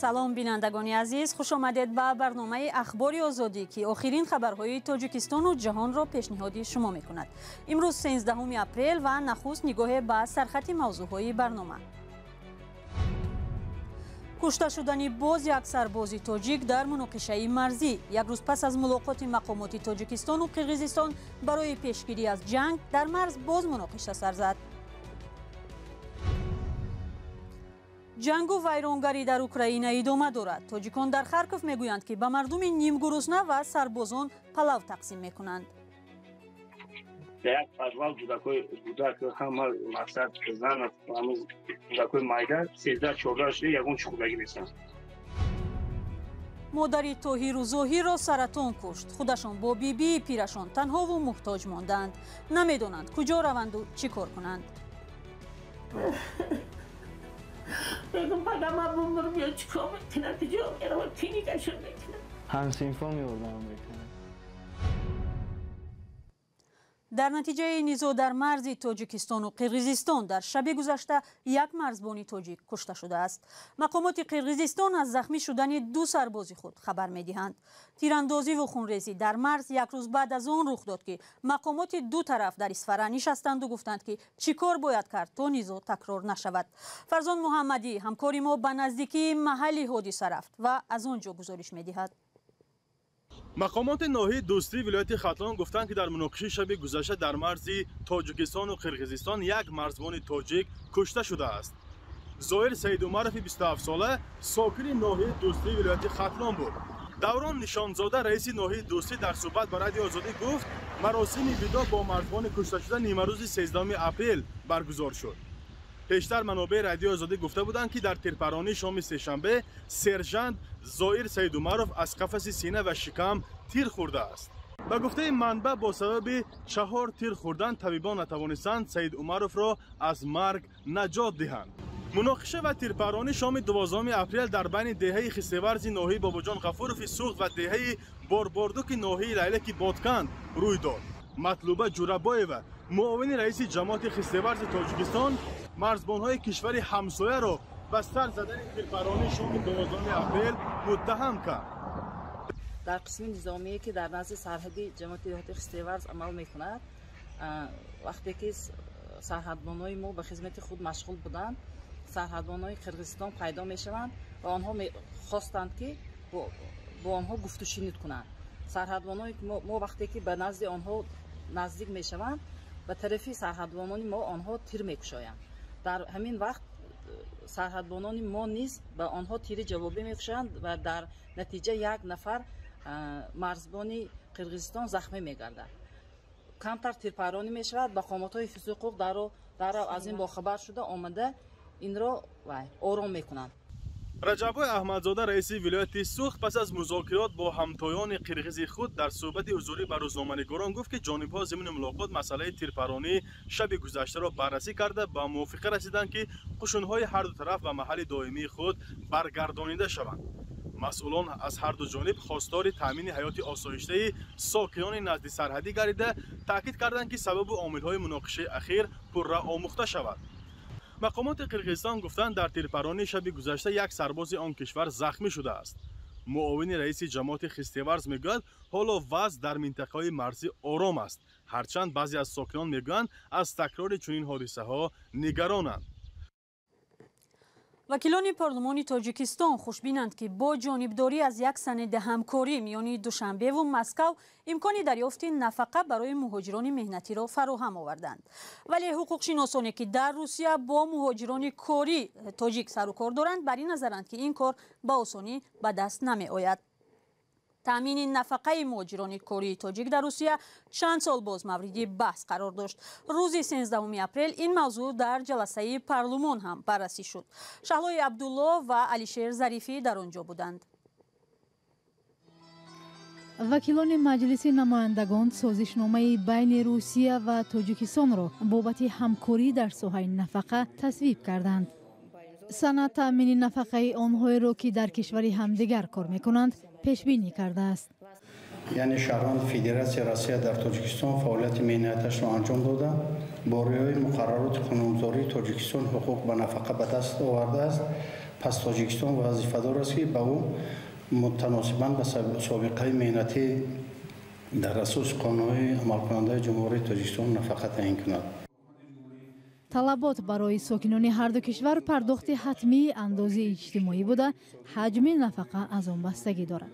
Салом, бинандагони азиз, хуш омадед ба барномаи Ахбори Озодӣ, ки охирин хабарҳои Тоҷикистону ҷаҳонро пешниҳоди шумо мекунад. Имрӯз 13 апрел ва нахуст нигоҳе ба сархати мавзӯъҳои барнома. Кушта шудани боз як сарбози тоҷик дар муноқишаи марзӣ. Як рӯз пас аз мулоқоти мақомоти Тоҷикистону Қирғизистон барои пешгирӣ аз ҷанг дар марз боз муноқиша сар зад. Ҷангу вайронгарӣ дар Украина идома дорад. Тоҷикон дар Харков мегӯянд, ки ба мардуми нимгурусна ва сарбозон палав тақсим мекунанд. Як подвал гудак ҳама мақсад зан гудакҳои майда 13-14 шуда ягон чи хӯрдагӣ нестанд. Модари Тоҳиру Зоҳирро саратон кушт. Худашон бо бибии пирашон танҳову муҳтоҷ мондаанд. Намедонанд, куҷо раванду чӣ кор кунанд. Мегум, падама бумр, биё, чикор мекунад, куҷо меравад, ки нигашон мекунад. Ҳамсинфо меёрдам мекунад. Дар натиҷаи низоъ дар марзи Тоҷикистону Қирғизистон дар шаби гузашта як марзбони тоҷик кушта шудааст. Мақомоти Қирғизистон аз захмӣ шудани ду сарбози худ хабар медиҳанд. Тирандозиву хунрезӣ дар марз як рӯз баъд аз он рух дод, ки мақомоти ду тараф дар Исфара нишастанду гуфтанд, ки чӣ кор бояд кард, то низоъ такрор нашавад. Фарзон Муҳаммадӣ, ҳамкори мо, ба наздикии маҳалли ҳодиса рафт ва аз он ҷо гузориш медиҳад. Мақомоти ноҳияи Дӯстии вилояти Хатлон гуфтанд, ки дар муноқишаи шаби гузашта дар марзи Тоҷикистону Қирғизистон як марзбони тоҷик кушта шудааст. Зоҳир Саидумарови 27сола сокини ноҳияи Дӯстии вилояти Хатлон буд. Даврон Нишонзода, раиси ноҳияи Дӯстӣ, дар суҳбат ба Радиои Озодӣ гуфт, маросими видоъ бо марзбони кушташуда нимарӯзи 13 апрел баргузор шуд. Пештар манобеи Радиои Озодӣ гуфта буданд, ки дар тирпаронии шоми сешанбе сержант Зоир Саидумаров аз қафаси сина ва шикам тир хӯрдааст. Ба гуфтаи манбаъ, бо сабаби чаҳор тир хӯрдан табибон натавонистанд Саидумаровро аз марг наҷот диҳанд. Муноқиша ва тирпаронӣ шоми 12 апрел дар байни деҳаи Хистеварзи ноҳияи Бобоҷон Ғафурови Суғд ва деҳаи Борбордуки ноҳияи Лайлеки Бодканд рӯй дод. Матлуба Ҷурабоева, муовини раиси ҷамоати Хистеварзи Тоҷикистон, марзбонҳои кишвари ҳамсояро ба сар задани тирпаронии шоми 12 апрел муттаҳам кард. Дар қисми низомие, ки дар назди сарҳади ҷамоати деҳоти Хистеварз амал мекунад, вақте ки сарҳадбонҳои мо ба хизмати худ машғул буданд, сарҳадбонҳои Қирғизистон пайдо мешаванд ва онҳо хостанд, ки бо онҳо гуфтушунид кунанд. Сарҳадбонҳои мо вақте ки ба назди онҳо наздик мешаванд, ба тарафи сарҳадбонони мо онҳо тир мекушоянд. Дар ҳамин вақт сарҳадбонони мо низ ба онҳо тири ҷавобӣ мекушоянд ва дар натиҷа як нафар марзбони Қирғизистон захмӣ мегардад. Камтар тирпаронӣ мешавад. Мақомотҳои ҳифзи ҳуқуқ дарро аз ин бохабар шуда омада, инро ором мекунанд. Раҷаббой Аҳмадзода, раиси вилояти Суғд, пас аз музокирот бо ҳамтоёни қирғизи худ дар суҳбати ҳузурӣ ба рӯзноманигорон гуфт, ки ҷонибҳо зимни мулоқот масъалаи тирпаронии шаби гузаштаро баррасӣ карда, ба мувофиқа расиданд, ки қушунҳои ҳарду тараф ба маҳалли доимии худ баргардонида шаванд. Масъулон аз ҳарду ҷониб хостори таъмини ҳаёти осоиштаи сокинони назди сарҳадӣ гардида, таъкид карданд, ки сабабу омилҳои муноқишаи ахир пурра омӯхта шавад. Мақомоти Қирғизистон гуфтанд, дар тирпаронии шаби гузашта як сарбози он кишвар захмӣ шудааст. Муовини раиси ҷамоати Хистеварз мегӯяд, ҳоло вазъ дар минтақаҳои марзӣ ором аст, ҳарчанд баъзе аз сокинон мегӯянд, аз такрори чунин ҳодисаҳо нигаронанд. Вакилони парлумони Тоҷикистон хушбинанд, ки бо ҷонибдорӣ аз як санади ҳамкорӣ миёни Душанбеву Москав имкони дарёфти нафақа барои муҳоҷирони меҳнатиро фароҳам оварданд. Вале ҳуқуқшиносоне, ки дар Русия бо муҳоҷирони корӣ тоҷик сарукор доранд, бар ин назаранд, ки ин кор ба осонӣ ба даст намеояд. Таъмини нафақаи муҳоҷирони кории тоҷик дар Русия чанд сол боз мавриди баҳс қарор дошт. Рӯзи 13 апрел ин мавзӯъ дар ҷаласаи парлумон ҳам баррасӣ шуд. Шаҳлои Абдулло ва Алишер Зарифӣ дар он ҷо буданд. Вакилони Маҷлиси намояндагон созишномаи байни Русия ва Тоҷикистонро бобати ҳамкорӣ дар соҳаи нафақа тасвиб карданд. Санад таъмини нафақаи онҳоеро, ки дар кишвари ҳамдигар кор мекунанд, пешбинӣ кардааст. Яъне шаҳрванди Федератсияи Россия дар Тоҷикистон фаъолияти меҳнаташро анҷом дода, бо риояи муқаррароти қонунгузории Тоҷикистон ҳуқуқ ба нафақа ба даст овардааст. Пас Тоҷикистон вазифадор аст, ки ба ӯ мутаносибан ба собиқаи меҳнатӣ дар асоси қонунҳои амалкунандаи Ҷумҳурии Тоҷикистон нафақа таъин кунад. Талабот барои сокинони ҳарду кишвар пардохти ҳатмии андози иҷтимоӣ буда, ҳаҷми нафақа аз он бастагӣ дорад.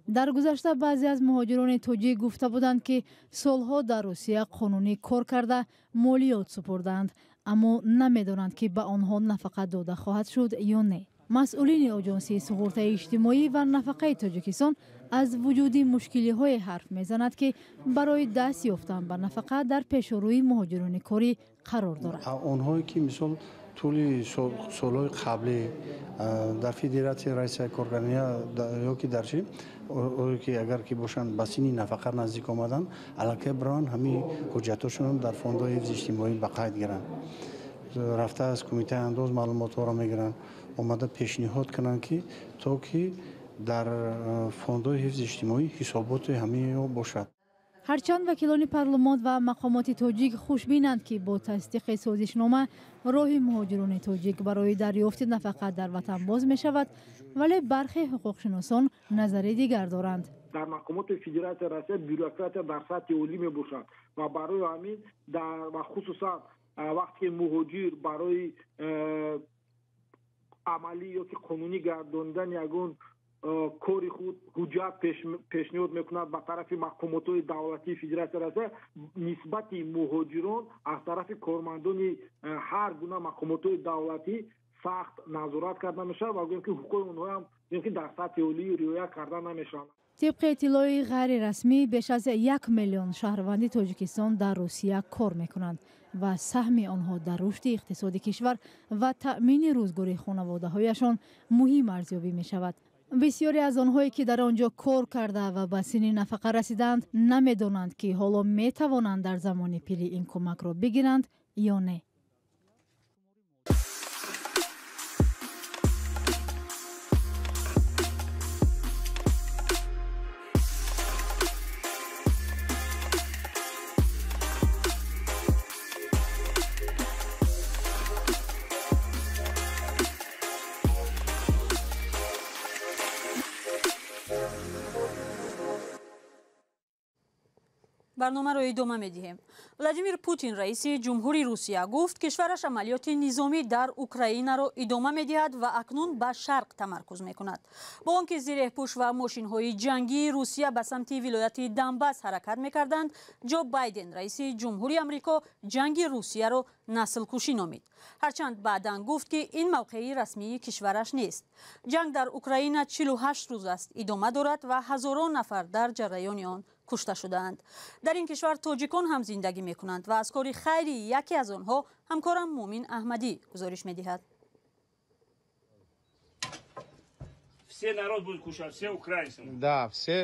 Дар гузашта баъзе аз муҳоҷирони тоҷик гуфта буданд, ки солҳо дар Русия қонунӣ кор карда молиёт супурдаанд, аммо намедонанд, ки ба онҳо нафақа дода хоҳад шуд ё не. Масъулини Оҷонсии суғуртаи иҷтимоӣ ва нафақаи Тоҷикистон аз вуҷуди мушкилиҳое ҳарф мезанад, ки барои даст ёфтан ба нафақа дар пешорӯи муҳоҷирони корӣ қарор дорад. Онҳое ки мисол тӯли солҳои қаблӣ дар Федератсияи Россия кор карданд ё ки дар чи ое ки агар ки бошанд ба синни нафақа наздик омаданд, аллакай бираванд ҳамин ҳуҷҷатҳошонро дар фондҳои ҳифзи иҷтимоӣ ба қайд гиранд. Рафта аз кумитаи андоз маълумотҳоро мегиранд, омада пешниҳод кунанд, ки то ки дар фондҳои ҳифзи иҷтимоӣ ҳисоботи ҳамино бошад. Ҳарчанд вакилони парлумон ва мақомоти тоҷик хушбинанд, ки бо тасдиқи созишнома роҳи муҳоҷирони тоҷик барои дарёфти нафақа дар ватан боз мешавад, вале бархе ҳуқуқшиносон назари дигар доранд. Дар мақомоти Федератсияи Россия бюрократия дар сатҳи олӣ мебошад ва барои ҳамин ва хусусан вақте ки муҳоҷир барои амалӣ ё ки қонунӣ гардонидани ягон кори худ ҳуҷҷат пешниҳод мекунад ба тарафи мақомотҳои давлатии Федератсияи Россия, нисбати муҳоҷирон аз тарафи кормандони ҳар гуна мақомотҳои давлатӣ сахт назорат карда мешавад ва гӯем ки ҳуқуқи онҳоам ки дар сатҳи олӣ риоя карда намешаванд. Тибқи иттилои ғайрирасмӣ, беш аз 1 миллион шаҳрванди Тоҷикистон дар Русия кор мекунанд ва саҳми онҳо дар рушди иқтисоди кишвар ва таъмини рӯзгори хонаводаҳояшон муҳим арзёбӣ мешавад. Бисёре аз онҳое ки дар он ҷо кор карда ва ба синни нафақа расидаанд, намедонанд, ки ҳоло метавонанд дар замони пирӣ ин кӯмакро бигиранд ё не. Барномаро идома медиҳем. Владимир Путин, раиси ҷумҳури Русия, гуфт, кишвараш амалиёти низомӣ дар Украинаро идома медиҳад ва акнун ба шарқ тамаркуз мекунад. Бо он ки зиреҳпӯш ва мошинҳои ҷангии Русия ба самти вилояти Донбасс ҳаракат мекарданд, Ҷо Байден, раиси ҷумҳури Амрико, ҷанги Русияро наслкушӣ номид. Ҳарчанд баъдан гуфт, ки ин мавқеи расмии кишвараш нест. Ҷанг дар Украина 48 рӯз аст идома дорад ва ҳазорон нафар дар ҷараёни он кушта шудаанд. Дар ин кишвар тоҷикон ҳам зиндагӣ мекунанд ва аз кори хайри яке аз онҳо ҳамкорам Муъмин Аҳмадӣ гузориш медиҳад. Все народ будет кушать, все украинцы. Да, все.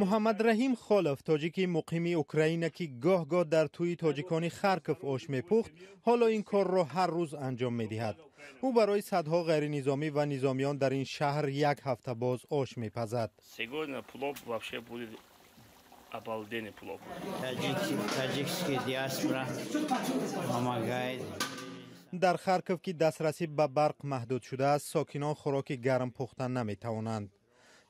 Муҳаммадраҳим Холов, тоҷики муқими Украина, ки гоҳ-гоҳ дар тӯи тоҷикони Харков ош мепухт, ҳоло ин корро ҳар рӯз анҷом медиҳад. Ӯ барои садҳо ғайринизомӣ ва низомиён дар ин шаҳр як ҳафта боз ош мепазад. Сегодня плов вообще будет обалденный плов. Таджикский диаспора помогает. Дар Харков, ки дастрасӣ ба барқ маҳдуд шудааст, сокинон хӯроки гарм пухта наметавонанд.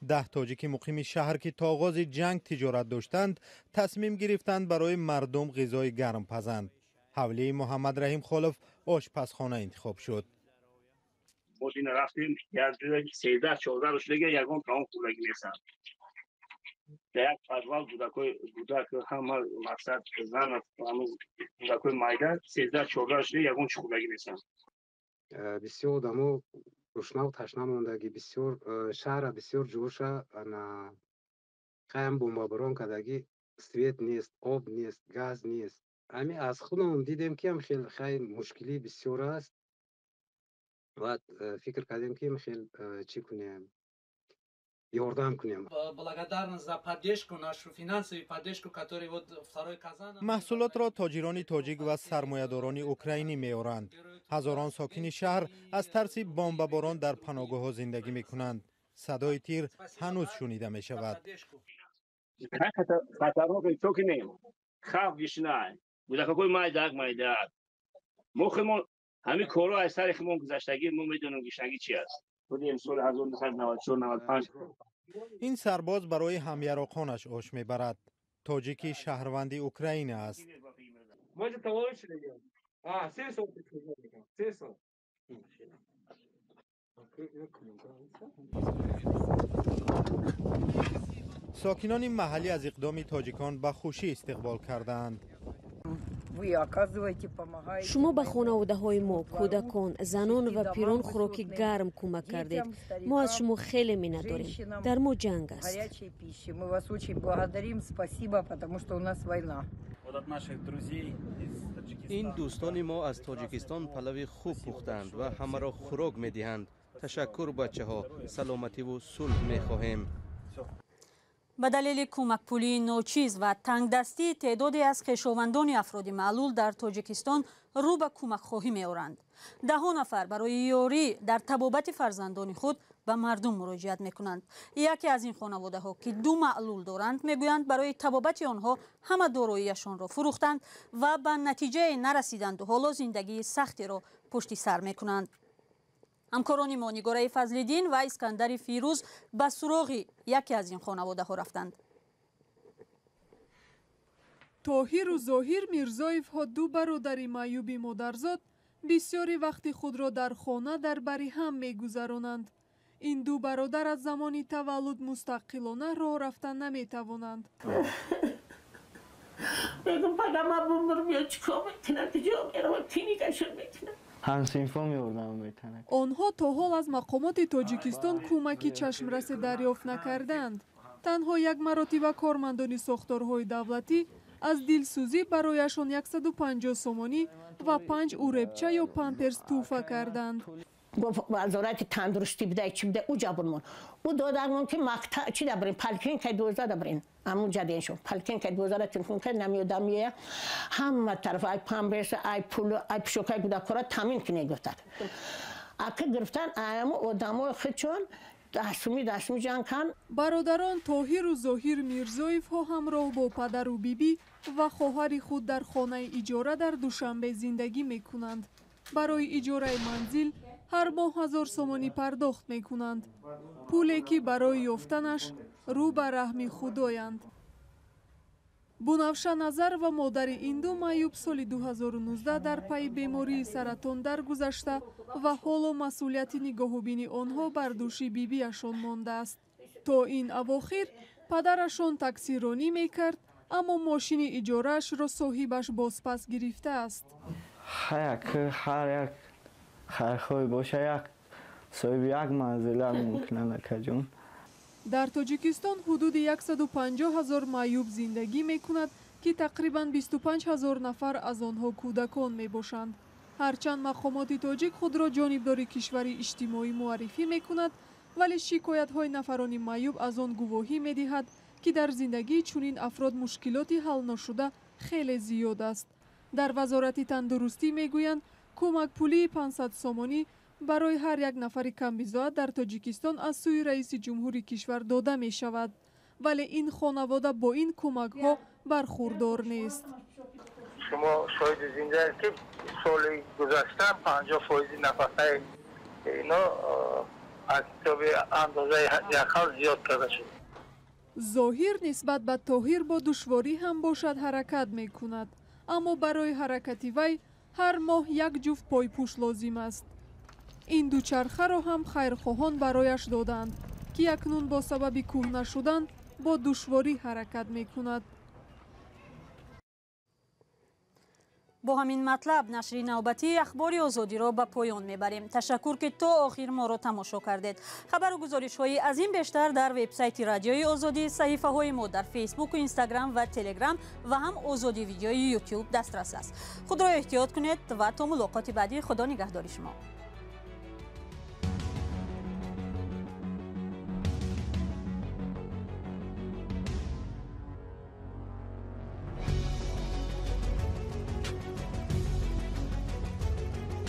10 тоҷики муқими шаҳр, ки то оғози ҷанг тиҷорат доштанд, тасмим гирифтанд барои мардум ғизои гарм пазанд. Ҳавлии Муҳаммадраҳим Холов ошпазхона интихоб шуд. Мо рафтем, як 13-14 рӯз дига ягон таом хӯрдагӣ нестанд. Дар як подвал кӯдакои кӯдак ҳама мақсад зан кӯдакои майда 13-14 шуда ягон чи хӯрдагӣ нестанд. Бисёр одамо гушнаву ташна мондагӣ, бисёр шаҳра, бисёр ҷӯша қаям бомбаборон кардагӣ, свет нест, об нест, газ нест. Ҳами аз худамон дидем, ки ам хел хай мушкилӣ бисёр аст ва фикр кардем, ки хел чӣ кунем, ёрдам кунем. Благодарна за поддержку, нашу финансовую поддержку, который вот второй казан. Маҳсулотро тоҷирони тоҷик ва сармоядорони украинӣ меоранд. Ҳазорон сокини шаҳр аз тарси бомбаборон дар паноҳгоҳҳо зиндагӣ мекунанд. Садои тир ҳанӯз шунида мешавад. Хатарнок то ки не, хавф гишнай. Кӯдакакои майдаак майдаак. Мо худмон ҳамин корро аз сари худмон гузаштагӣ, мо медонем гишнагӣ чи аст. Худи соли 1994-95. Ин сарбоз барои ҳамяроқонаш ош мебарад. Тоҷики шаҳрванди Украина аст. Сокинони маҳаллӣ аз иқдоми тоҷикон ба хушӣ истиқбол кардаанд. Шумо ба хонаводаҳои мо, кӯдакон, занон ва пирон хӯроки гарм кӯмак кардед. Мо аз шумо хеле миннатдорем. Дар мо ҷанг аст. Ин дӯстони мо аз Тоҷикистон палави хуб пухтанд ва ҳамаро хӯрок медиҳанд. Ташаккур, бачаҳо, саломативу сулҳ мехоҳем. Ба далели кӯмакпулии ночиз ва тангдастии теъдоде аз хешовандони афроди маълул дар Тоҷикистон рӯ ба кӯмакхоҳӣ меоранд. Даҳо нафар барои ёрӣ дар табобати фарзандони худ ба мардум муроҷиат мекунанд. Яке аз ин хонаводаҳо, ки ду маълул доранд, мегӯянд, барои табобати онҳо ҳама дороияшонро фурӯхтанд ва ба натиҷае нарасиданду ҳоло зиндагии сахтеро пушти сар мекунанд. Ҳамкорони мо Нигораи Фазлиддин ва Искандари Фирӯз ба суроғи яке аз ин хонаводаҳо рафтанд. Тоҳиру Зоҳир Мирзоевҳо, ду бародари маъюби модарзод, бисёри вақти худро дар хона дар бари ҳам мегузаронанд. Ин ду бародар аз замони таваллуд мустақилона роҳ рафта наметавонанд. Мегум, падама бумр, биё, чикор мекунад, куҷо меравад, клиникашон мекунад. Ҳамсинфо меордам метанак. Онҳо то ҳол аз мақомоти Тоҷикистон кӯмаки чашмрасе дарёфт накардаанд. Танҳо як маротиба кормандони сохторҳои давлатӣ аз дилсӯзӣ барояшон 150 сомонӣ ва 5 уребча ё памперс тӯҳфа карданд. Вазорати тандурустӣ бидай, чӣ бидай, ӯ ҷабурмон. Ӯ додармон, ки мактаб чӣ дабрин, поликлиникаи 12 дабрин. Амун ҷаденшон. Поликлиникаи 12 телефон кард, намеёдам меоя. Ҳама тараф ай памперс, ай пул, ай пӯшокаи кӯдакҳоро таъмин кунед, гуфтанд. Ака гирифтан аяму одамои худшон дастуми дастуми ҷанг кан. Бародарон Тоҳиру Зоҳир Мирзоевҳо ҳамроҳ бо падару бибӣ ва хоҳари худ дар хонаи иҷора дар Душанбе зиндагӣ мекунанд. Барои иҷораи манзил ҳар моҳ 1000 сомонӣ пардохт мекунанд. Пуле, ки барои ёфтанаш рӯ ба раҳми худоянд. Бунафша Назарова, модари ин ду маъюб, соли 2019 дар пайи бемории саратон даргузашта ва ҳоло масъулияти нигоҳубини онҳо бар дӯши бибиашон мондааст. То ин авохир падарашон таксиронӣ мекард, аммо мошини иҷораашро соҳибаш бозпас гирифтааст. Ҳар як хайрхоҳ боша, як соҳиби як манзила мумкина, акаҷон. Дар Тоҷикистон ҳудуди 150 ҳазор маъюб зиндагӣ мекунад, ки тақрибан 25 ҳазор нафар аз онҳо кӯдакон мебошанд. Ҳарчанд мақомоти тоҷик худро ҷонибдори кишвари иҷтимоӣ муаррифӣ мекунад, вале шикоятҳои нафарони маъюб аз он гувоҳӣ медиҳад, ки дар зиндагии чунин афрод мушкилоти ҳалношуда хеле зиёд аст. Дар Вазорати тандурустӣ мегӯянд, кӯмакпулии 500 сомонӣ барои ҳар як нафари камбизоат дар Тоҷикистон аз сӯи раиси ҷумҳури кишвар дода мешавад, вале ин хонавода бо ин кӯмакҳо бархурдор нест. Шумо шоҳиди зиндаед, ки соли гузашта 50% нафақаи ино аз ҳисоби андозаи ҳадди зиёд карда шуд. Зоҳир нисбат ба Тоҳир бо душворӣ ҳам бошад ҳаракат мекунад, аммо барои ҳаракати вай ҳар моҳ як ҷуфт пойпӯш лозим аст. Ин дучархаро ҳам хайрхоҳон барояш доданд, ки акнун бо сабаби кӯҳна шудан бо душворӣ ҳаракат мекунад. Бо ҳамин матлаб нашри навбатии Ахбори Озодиро ба поён мебарем. Ташаккур, ки то охир моро тамошо кардед. Хабару гузоришҳои аз ин бештар дар вебсайти Радиои Озодӣ, саҳифаҳои мо дар Фейсбуку, Инстаграм ва Телеграм ва ҳам Озодӣ видеои Ютуб дастрас аст. Худро эҳтиёт кунед ва то мулоқоти баъдӣ, Худо нигаҳдори шумо.